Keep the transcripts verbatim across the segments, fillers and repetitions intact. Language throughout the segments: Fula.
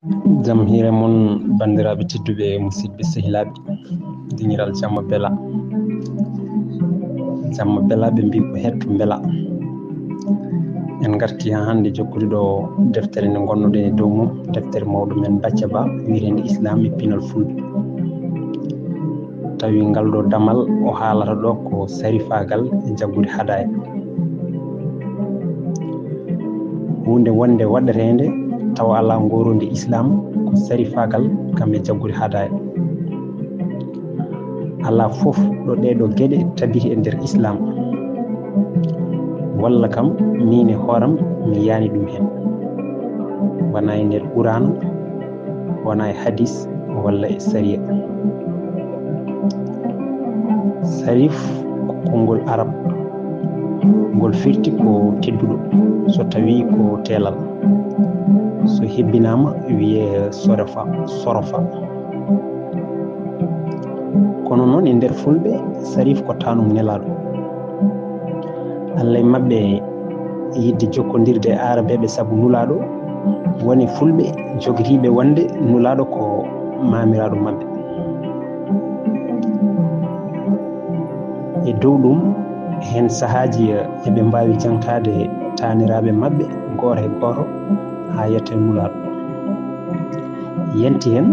Jam hiire mon, banndiraaɓe tedduɓe, musidɓe sehilaaɓe, diŋiral jamma bela. Jamma bela, ɓe mbi ko hetto mbela. En ngarti haa hannde jokkude ɗo deftere nde ngonnoɗen e dow mum, deftere mawɗo men Bacca Ba, wiyeteende Islam e pinal Fulɓe. Tawi ngal ɗo damal o haalata ɗo ko sarifaagal e jaggude hadaaya. Huunde wonde waɗeteende tawa alaa ngooroondi Islam ko sarifaagal kam e jaggude hadaaya. Alaa fof ɗo ɗee ɗo geɗe tabiti e nder Islam. Walla kam miin e hooram mi yaani ɗum heen. Wonaa e nder Quraana, wonaa e hadis walla e sariya. Sarif ko konngol arab. Ngol firti ko tedduɗo, so tawii ko teelal. So hebbinaama, wiyee sorofa, sorofa. Kono noon e nder Fulɓe, sarif ko taanum nelaaɗo. Alla e maɓɓe yiɗde jokkondirde e aarabeeɓe sabu nulaaɗo, woni Fulɓe jogitiiɓe wonde nulaaɗo ko maamiraaɗo maɓɓe. E dow ɗum, heen sahaaji eɓe mbaawi jaŋtaade taaniraaɓe maɓɓe gooto e gooto haa yetta e nulaaɗo. Yanti heen,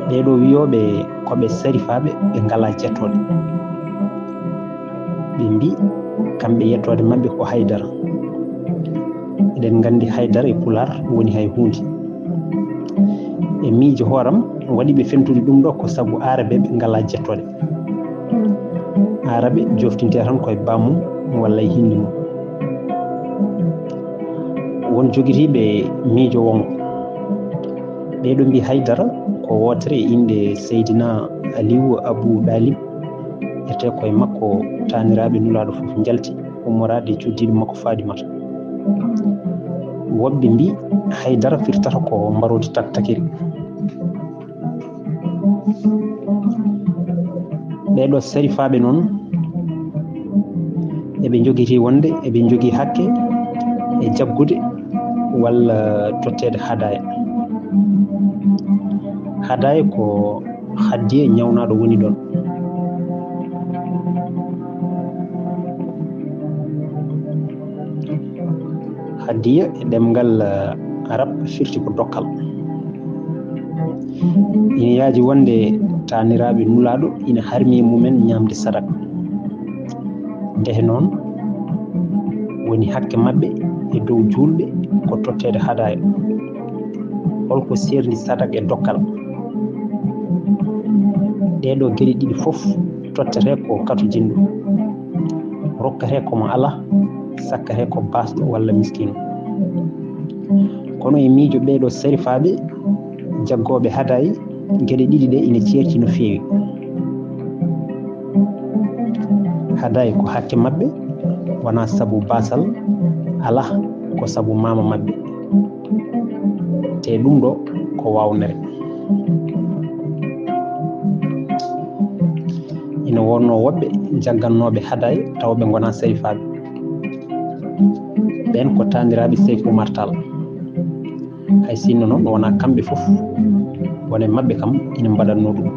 ɓee ɗoo wiyooɓe ko ɓe sarifaaɓe, ɓe ngalaa jettooɗe. Ɓe mbii kamɓe yettoode maɓɓe ko haydara. Eɗen nganndi haydara e pulaar woni hay huunde. E miijo hooram waɗi ɓe fentude ɗum ɗo ko sabu aarabeeɓe ngalaa jettooɗe. Aarabe joftinte tan koye bammum walla e hinnde mum. Won jogitiiɓe miijo wongo. Ɓee ɗoo mbii haydara ko wootere e innde Seydina Aliyu Abu Ɗaalib. Etee koye makko taaniraaɓe nulaaɗo fof njalti ummoraade e cuddiiɗo makko Faadimata. Woɓɓe mbii haydara firtata ko mbaroodi taktakiri. Ɓee ɗoo sarifaaɓe noon, eɓe njogitii wonde eɓe njogii hakke e jaggude walla totteede hadaaya. Hadaaya ko haddiya ñawnaaɗo woni ɗoon. Haddiya e ɗemngal, eh, arab firti ko dokkal. Ina yaaji wonde taaniraaɓe nulaaɗo ina harmi e mumen ñaamde sadak. Ndeke noon woni hakke maɓɓe e dow juulɓe ko totteede hadaaya. Holko seerndi sadak e dokkal? Ɗee ɗoo geɗe ɗiɗi fof tottete ko katojinɗo. Rokkete ko mo alaa, sakkete ko baasɗo walla miskiino. Kono e miijo ɓee ɗoo sarifaaɓe, jaggooɓe hadaaya, geɗe ɗiɗi ɗe ina ceerti no feewi. Hadaaya ko hakke maɓɓe, wonaa sabu baasal, alaa, ko sabu maama maɓɓe. Te ɗum ɗo ko waawnere. Ina wonnoo woɓɓe jaggannooɓe hadaaya tawa ɓe ngonaa sarifaaɓe. Ɓeen ko taaniraaɓe Seyku Umar Taal. Hay sinno noon wonaa kamɓe fof, won e maɓɓe kam ina mbaɗatnoo ɗum.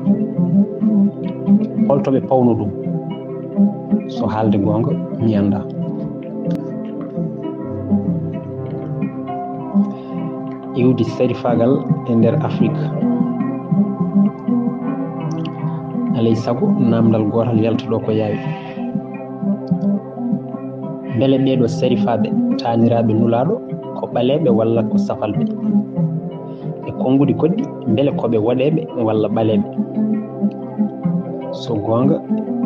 Holto ɓe pawnoo ɗum? So haalde goonga, mi anndaa. Iwdi sarifaagal e nder Afrik. Alay sago, naamndal gootal yalta ɗo ko yaawi. Mbele ɓee ɗoo sarifaaɓe, taaniraaɓe nulaaɗo, ko ɓaleeɓe walla ko safalɓe? E konnguɗi goɗɗi, mbele ko ɓe woɗeeɓe walla ɓaleeɓe? So goonga,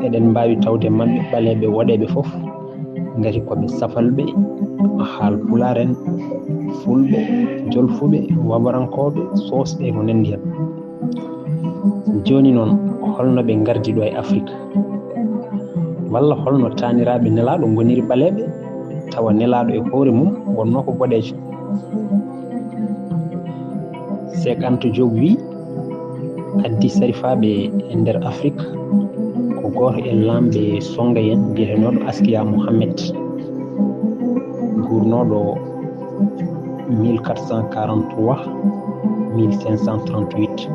eɗen mbaawi tawde maɓɓe ɓaleeɓe woɗeeɓe fof, ngati ko ɓe safalɓe, haal pulaar en, fulɓe, jolfuɓe, wabarankooɓe, soosɓe e ko nanndi heen. Jooni noon, holno ɓe ngardi ɗo e Afrik? Walla holno taaniraaɓe nelaaɗo ngoniri ɓaleeɓe, tawa nelaaɗo e hoore mum wonnoo ko boɗeejo? Seek Anta Joob wii, addi sarifaaɓe e nder Afrik ko gooto e laamɓe sonnga en biyetenooɗo Askiya Mohammed, guurnooɗo mille quatre cent quarante-trois, mille cinq cent trente-huit.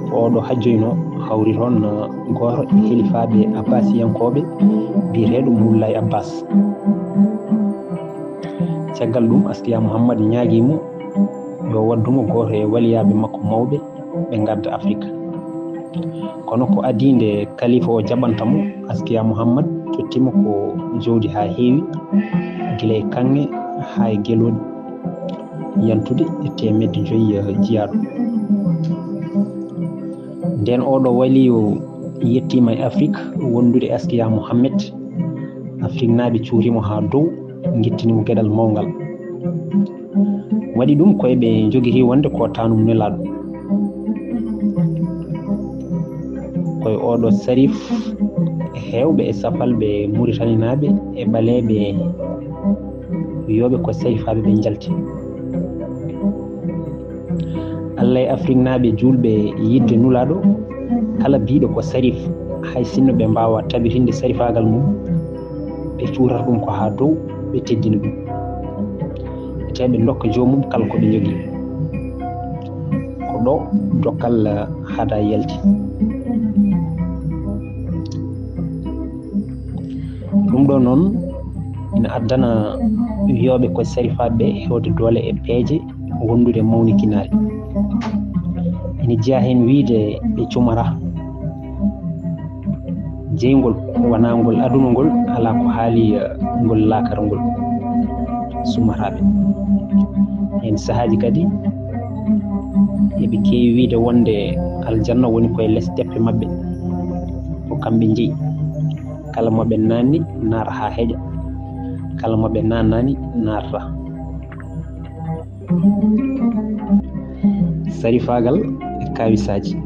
Ko oɗo hajjoyno hawri toon, eh, gooto e hilifaaɓe Abbasiyankooɓe biyeteeɗo Moulaye Abbas. Caggal ɗum, Askiya Muhammad ñaagii mo yo waddu mo gooto e waliyaaɓe makko mawɓe ɓe ngadda Afrik. Kono ko adii nde kalifa o jaɓanta mo, Askiya Muhammad totti mo ko jawdi haa heewi, gila e kaŋŋe haa e gelooɗi, yantude e teemedde joyi, eh, jiyaaɗo. Nden oɗo waliyo yettiima e Afrik, wondude e Askiya Muhammad, Afriknaaɓe cuuri mo haa dow, ngittini mo geɗal mawngal. Waɗi ɗum koye ɓe njogiri wonde ko tanum nelaaɗo. Koye oɗo Sarif, heewɓe e safalɓe Muritaninaaɓe e ɓaleeɓe wiyooɓe ko Sarifaaɓe ɓe njalti. Allah e Afriknaaɓe juulɓe yidde nulaaɗo, kala biiɗo ko Sarif, hay sinno ɓe mbaawa tabitinde sarifaagal mum, ɓe cuurata ɗum ko haa dow, ɓe teddina ɗum. Ete ɓe ndokka joomum kala ko ɓe njogii. Ko ɗo dokkal hada yalti. Ɗum ɗo noon ina addana wiyooɓe ko sarifaaɓe ɓe heewde doole e peeje wondude mawnikinaare. Ina jeyaa heen wiyde ɓe cumara. Jeyngol wonaa ngol aduna ngol, alaa ko haali, eh, ngol laakara ngol. Sumataaɓe. Heen sahaaji kadi, eɓe keewi wiyde wonde aljanna woni koye les teppe maɓɓe. Ko kamɓe njeyi. Kala mo ɓe naanni, naata haa heƴa. Kala mo ɓe naannaani, naatata. Sarifaagal e kaawisaaji.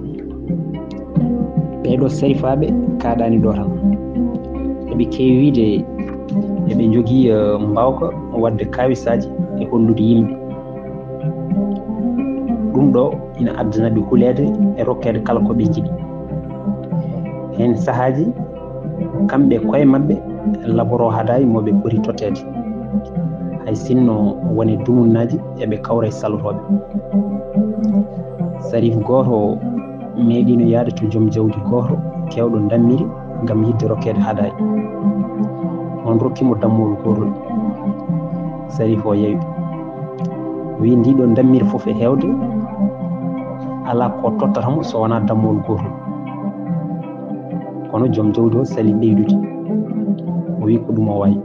Ɓee ɗoo sarifaaɓe kaaɗaani ɗo tan. Eɓe keewi wiyde eɓe njogii, eh, mbaawka waɗde kaawisaaji e hollude yimɓe. Ɗum ɗo ina addana ɓe huleede e rokkeede kala ko ɓe njiɗi. Heen sahaaji, kamɓe koye maɓɓe laboro hadaay mo ɓe poti totteede, hay sinno wone dumunnaaji eɓe kawra e salotooɓe. Sarif gooto meeɗiino yahde to joom jawdi gooto keewɗo ndammiri ngam yiɗde rokkeede hadaay. On rokki mo dammuwol gootol. Sarif o yewi. Wi, "Ndi ɗo ndammiri fof e heewde, alaa ko tottata mo so wonaa dammuwol gootol." Kono joom jawdi o sali ɓeydude. O wi ko ɗum o waawi.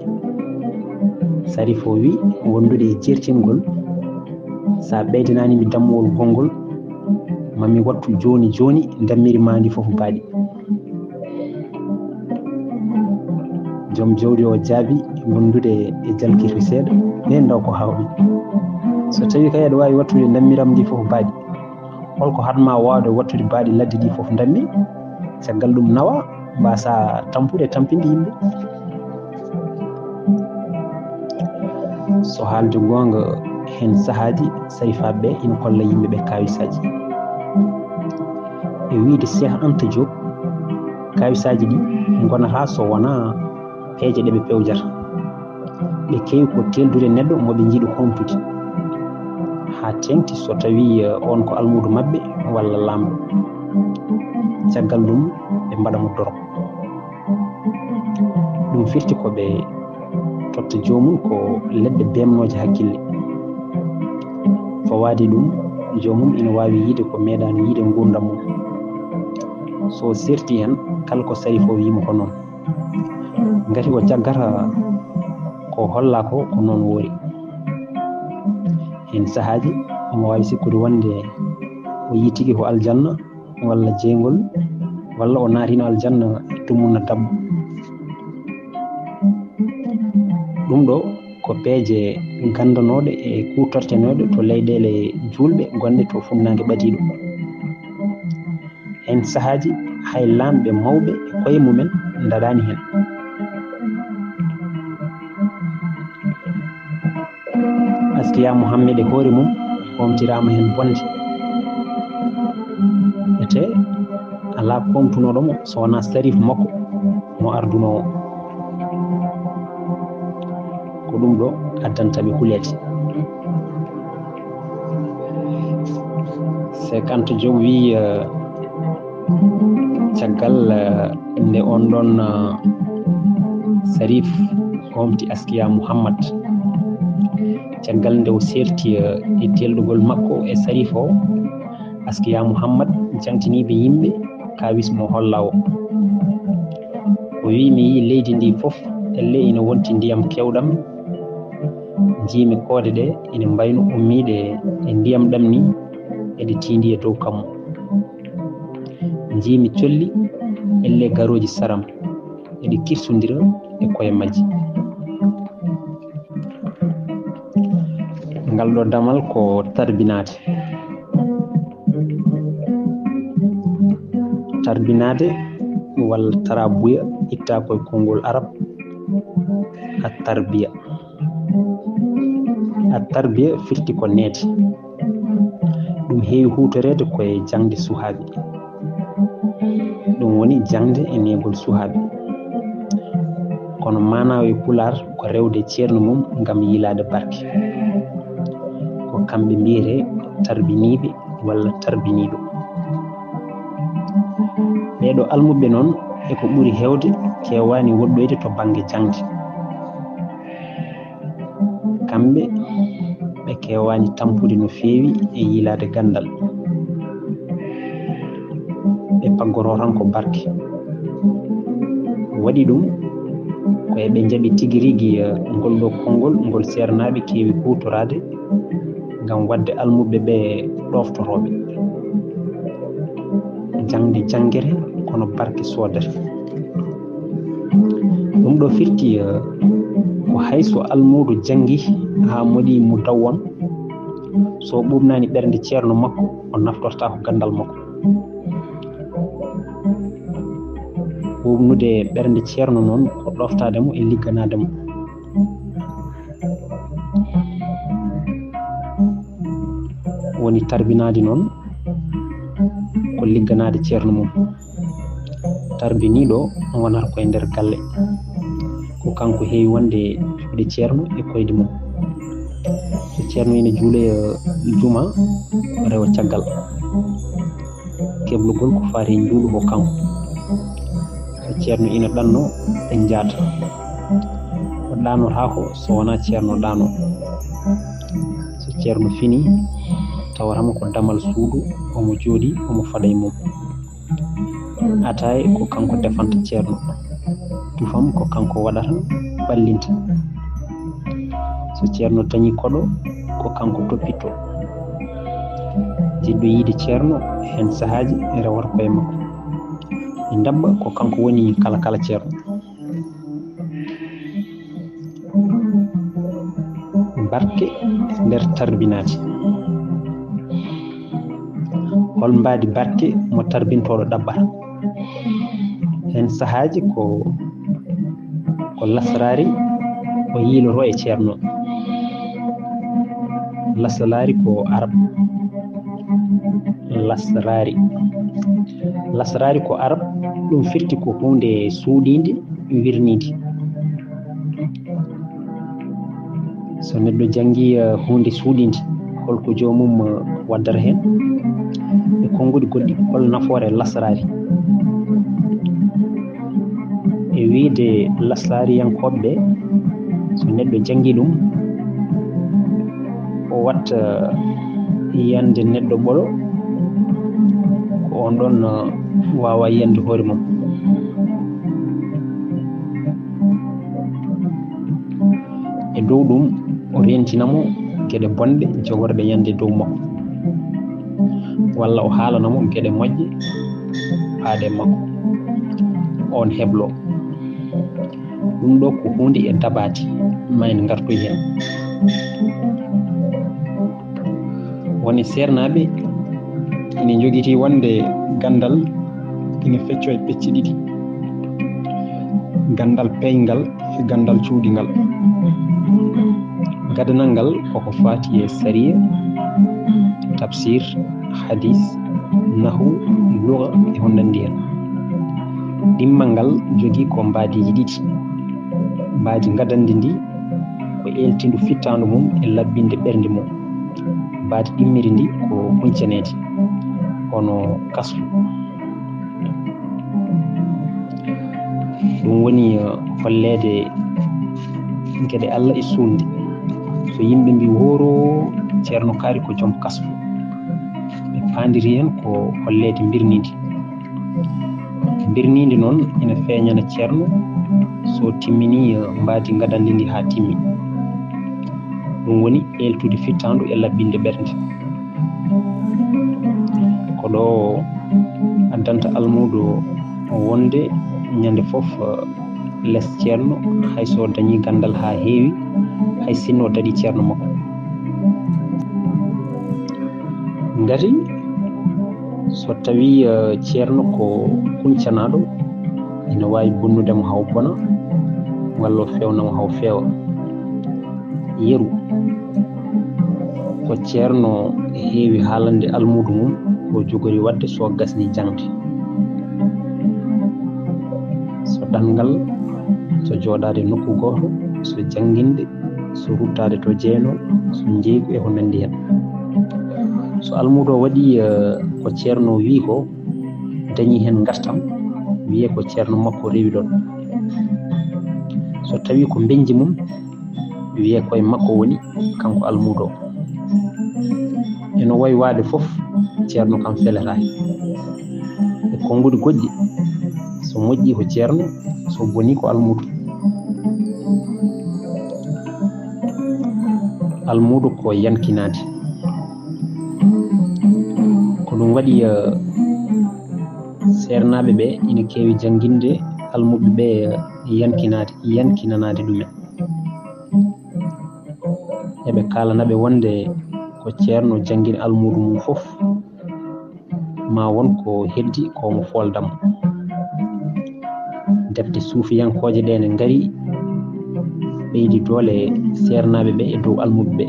Sarif o wi, "Wondude e jeertingol, so a ɓeydanaani mi dammuwol gonngol, ma mi wattu jooni jooni ndammiri maa ndi fof baaɗi." Joom jawdi o jaabi, wondude e jalkirde seeɗa, "Ɓe ndaw ko hawɓe. So tawii kay aɗa waawi wattude ndammiram ndi fof baaɗi, holko haɗ maa waawde wattude baaɗi ladde ɗi fof ndammi? Caggal ɗum nawa, mbaasa tampude, tampinde yimɓe." So haalde goonga, heen sahaaji sarifaaɓe ɓe ina kolla yimɓe ɓe kaawisaaji. E wiyde Cheikh Anta Diop, kaawisaaji ɗi ngonata so wonaa peeje ɗe ɓe pewjata. Ɓe keewi ko teeldude neɗɗo mo ɓe njiɗi hoomtude, haa teeŋti so tawii, eh, on ko almuudo maɓɓe walla laamɗo. Caggal ɗum, ɓe mbaɗa mo dorog. Ɗum firti ko ɓe totta joomum ko leɗɗe beemnooje hakkille. Fawaade ɗum, joomum ina waawi yiyde ko meeɗaano yiyde nguurndam mum. So o seerti heen, kala ko sarif o wiyi mo ko noon. Ngati o jaggata ko hollaa ko, ko noon woori. Heen sahaaji, omo waawi sikkude wonde o yii tigi ko aljanna, walla jeyngol, walla o naatino aljanna e dumunna dabbo. Ɗum ɗo ko peeje ganndanooɗe e kuutortenooɗe to leyɗeele juulɓe gonɗe to funnaange ɓadiiɗo. Heen sahaaji, hay laamɓe mawɓe e koye mumen ndaɗaani heen. Askiya Muhammed e hoore mum hoomtiraama heen bonde. Ete alaa koomtunooɗo mo so wonaa sarif makko mo ardunoo o. Ko Ɗum ɗo addanta ɓe huleede. Seek Anta Diop wi, eh, caggal, eh, nde on ɗon, eh, Sarif omti Askiya Muhammad, caggal nde o seerti, eh, e teelɗugol makko e Sarif o, Askiya Muhammad jangtiniiɓe yimɓe kaawis mo holla o. O wi, mi yii leydi ndi fof, ellee ina wonti ndiyam keewɗam. Njiimi koode ɗe ina mbayno ummiiɗe e ndiyam ɗam ni, eɗe tiindi e dow kammu. Njiimi colli, ellee garooji saram, eɗe kirsondira e koye majji. Ngal ɗo damal ko tarbinaade. Tarbinaade walla tarabuya itta ko e konngol arab, at tarbiya. At tarbiya firti ko neede. Ɗum heewi huutoreede ko e jaŋde suhaaɓe. Ɗum woni jaŋde e neegol suhaaɓe. Kono maanaa o e Pulaar ko rewde ceerno mum ngam yiilaade barke. Ko kamɓe mbiyetee tarbiniiɓe walla tarbiniiɗo. Ɓee ɗo almuɓɓe noon, e ko ɓuri heewde, keewaani woɗɗoyde to bannge jaŋde. Kamɓe, ɓe keewaani tampude no feewi e yiilaade ganndal. Ɓe paggoroo tan ko barke. Waɗi ɗum ko eɓe njaɓi tigi rigi, eh, ngol ɗo konngol, ngol seernaaɓe keewi huutoraade ngam waɗde almuɓɓe ɓe ɗooftotooɓe. Jaŋde janngere, kono barke soodere. Ɗum ɗo firti, eh, ko hay so almuudo janngi haa moɗi mo dawwon, so ɓuuɓnaani ɓernde ceerno makko, o naftortaako ganndal makko. Ɓuuɓnude ɓernde ceerno noon ko ɗooftaade mo e ligganaade mo. Woni tarbinaade noon ko ligganaade ceerno mum. Tarbiniiɗo wonata ko e nder galle. Ko kanko heewi wonde e cuuɗi ceerno e koyɗi mum. So ceerno ina juuloya juma, o rewa caggal. Keblugol ko faati e njuulu ko kanko. So ceerno ina ɗanno, ɓe njaata. O ɗaanotaako so wonaa ceerno ɗaano. So ceerno fini, tawatamo ko damal suudu, omo jooɗi, omo faɗa e mum. Ataay ko kanko defanta ceerno. Tufam ko kanko waɗata, ɓallinta. So ceerno dañi koɗo, ko kanko toppitto. Jiɗɗo yiide ceerno, heen sahaaji rewata koye makko. E ndabba ko kanko woni kala kala ceerno. Barke e nder tarbinaade. Hol mbaadi barke mo tarbintooɗo ɗaɓɓata? Heen sahaaji ko, ko lasraari o yiilotoo e ceerno. Lasraari ko arab. Lasraari. Lasraari ko arab, ɗum firti ko huunde suuɗiinde, wirniinde. So neɗɗo janngi, eh, huunde suuɗiinde, holko joomum, eh, waddata heen? E konguɗi goɗɗi, hol nafoore lasraari? E wiyde lasraariyankooɓe ɓe, so neɗɗo janngi ɗum, o watta yiyande neɗɗo ɓolo, ko on ɗon, eh, waawa yiyande hoore mum. E dow ɗum, o reentina mo geɗe bonɗe jogorɗe yande dow makko, walla o haalana mo geɗe moƴƴe paaɗe makko, oon heblo. Ɗum ɗo ko huunde e dabaati, ma en ngartoy heen. Woni seernaaɓe ina njogitii wonde ganndal ina feccoo e pecce ɗiɗi, ganndal peeñngal e ganndal cuuɗingal. Gadanal ngal koko faati e sariya, tafsir, hadis, nahu, luga e ko nanndi heen. Ɗimmal ngal jogii ko mbaadiiji ɗiɗi. Mbaadi gadandi ndi Ko eeltindu fittaandu mum e laɓɓinde ɓernde mum. Baadi ɗimmiri ndi ko huncaneede, hono kasfu. Ɗum woni, eh, holleede geɗe Allah e suulnde. So yimɓe mbi wooro, Ceerno Kaari ko joom kasfu, ɓe paandiri heen ko holleede mbirniindi. Mbirniindi noon ina feeñana Ceerno so timmini, eh, mbaadi ngadandi ndi haa timmi. Ɗum woni eeltude fittaandu e laɓɓinde ɓernde. Ko ɗo addanta almuudo wonde ñande fof, eh, les Ceerno, hay so dañi ganndal haa heewi, hay sinno daɗi Ceerno makko. Ngati so tawi, eh, Ceerno ko kuncanaaɗo, ina waawi bonnude mo haw bona, walla o feewna mo haw feewa. Yeru, ko Ceerno heewi haalande almuudo mum ko jogori waɗde so gasni jaŋde. So ɗanngal, so jooɗaade nokku gooto, so jannginde, so ruttaade to jeyno, so njeeygu e ko nanndi heen. So almuudo waɗi, eh, ko Ceerno wii ko, dañi heen ngartam, wiyee ko Ceerno makko rewi ɗoon. So tawi ko mbeñji mum, wiyee koye makko woni, kanko almuudo o. Eno wayi waade fof, Ceerno kam feletaake. E konnguɗi goɗɗi, so moƴƴi ko Ceerno, so boni ko almuudo. Almuudo ko yankinaade. Ko ɗum waɗi, eh, seernaaɓe ɓe ina keewi jannginde almuɓɓe ɓe, eh, yankinaade, yankinanaade ɗumen. Eɓe kaalana ɓe wonde ko Ceerno janngini almuudo mum fof, ma won ko heddi ko mo fooldam. Defte suufiyankooje ɗe ne ngari, ɓeydi doole seernaaɓe ɓe e dow almuɓɓe ɓe.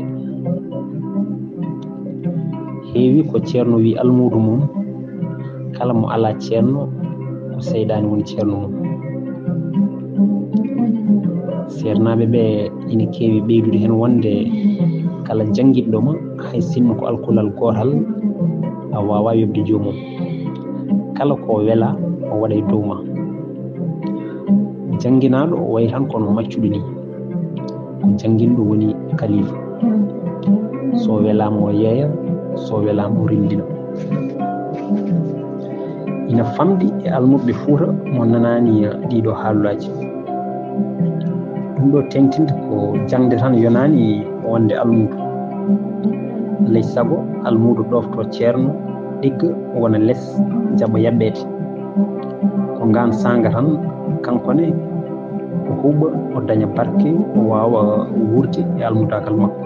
Heewi ko Ceerno wi almuudo mum, kala mo alaa Ceerno, ko seyɗaani woni Ceerno mum. Seernaaɓe ɓe ina keewi ɓeydude heen wonde kala janngiɗɗo ma, hay sinno ko alkulal gootal, a waawaa yoɓde joomum. Kala ko wela, o waɗa e dow ma. Jannginaaɗo o wayi tan kono maccuɗo ni. Ko jannginɗo woni kalifa. So welaama o yeeya, so welaama o renndina. Ina famɗi e almuɓɓe Fuuta mo nanaani ɗiɗo haalaaji. Ɗum ɗo teeŋtinde ko jaŋde tan yonaani wonde almuudo. Alay sago almuudo ɗoofto Ceerno ɗigga wona les jaɓa yaɓɓeede. Ko ngaan saanga tan kanko ne o huuɓa, o daña barke, o waawa wuurde e almudaagal makko.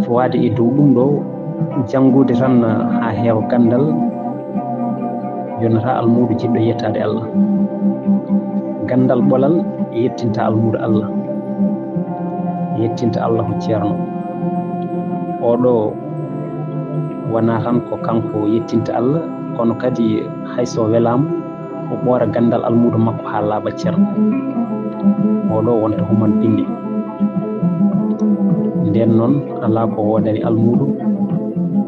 Fawaade e dow ɗum ɗo, janngude tan haa heewa ganndal, yonata almuudo jiɗɗo yettaade Allah. Ganndal ɓolal yettinta almuudo Allah, yettinta Allah ko Ceerno. Oɗo wonaa tan ko kanko yettinta Allah, kono kadi hay so welaama, o ɓoora ganndal almuudo makko haa laaɓa cer. Oɗo wonta human binndi. Ndeen noon, alaa ko woodani almuudo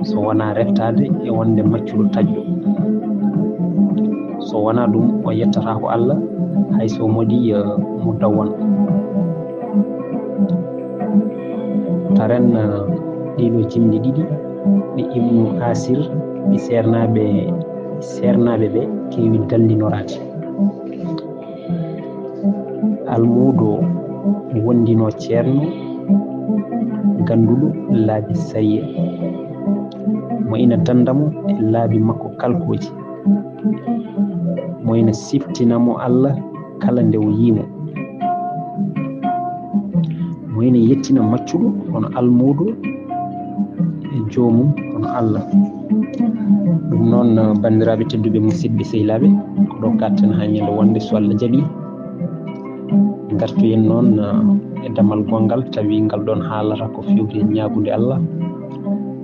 so wonaa reftaade e wonde maccuɗo taƴɗo. So wonaa ɗum, o yettataako Allah, hay so moɗi, eh, mo dawwan. Taren, eh, ɗiɗo jimɗi ɗiɗi, ɗi Ibnu Asir, ɗi seernaaɓe, seernaaɓe ɓe keewi dallinoraade. Almuudo wondino ceerno, gannduɗo laabi sayye, mo ina dannda mo e laabi makko kalkooji, mo ina siftina mo Allah kala nde o yii mo, mo ina yettina maccuɗo hono almuudo e joomum hono Allah. Ɗum noon, banndiraaɓe tedduɓe, musidɓe, sehilaaɓe, ko ɗo katten haa ñande wonde, so Allah jaɓi. Ngartoyen noon, eh, e damal gonngal, tawi ngal ɗoon haalata ko fewti e ñaagude Allah,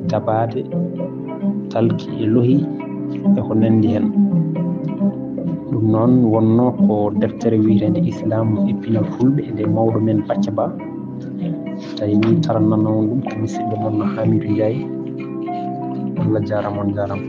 dabaade, talki e lohi e ko nanndi heen. Ɗum noon wonno ko deftere wiyeteende Islam e pinal Fulɓe, nde mawɗo men Bacca Ba. Tawi min taranano on ɗum ko musidɗo mon no Hamidou Ndiaye. Allah jaarama, on jaarama.